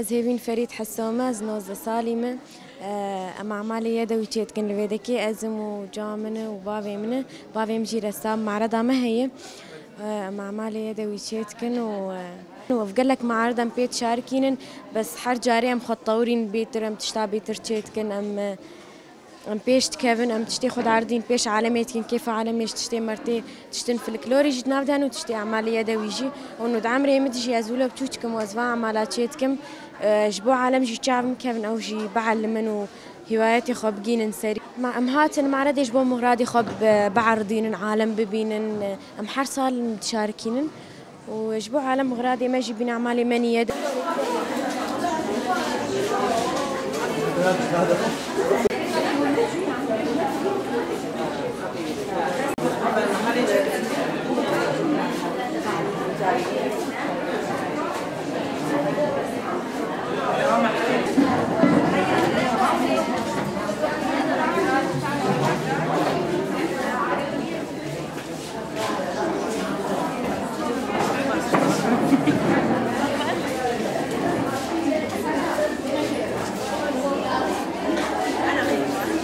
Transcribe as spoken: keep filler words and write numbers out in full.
Ez Hêvîn Ferîd Hesome, ez nozdeh salî me. Em emalê Yedewî çêdikin li vê dekê, ez im û ca min e û bavê min e. Bavê min jî ressam, mareda me heye. Em emalê Yedewî çêdikin û, û ev gelek marid em pê dişarikînin, bes her carê em xwe tewrîn bêtir, em tişta bêtir çêdikin, em, em pêş dikevin, em tiştê xwe derdîn pêş alemê dikin, kêfa alemê ji tiştê mertê, tiştin folklorê jî di nav de hene û tiştê emalê Yedewî jî. Û di emrê min de jî ez wilo biçûçik im û ez van emala çêdikim. Ji bo alem jî çav bikevin, ew jî bielimin û hîwayetê xwe bigînin serî. Ma-, em hatin maredê ji bo muradê xwe bi-, bierdînin, alem bibînin. Em her sal dişarikînin û ji bo alem muradê me jî bîne emalê me nîye de.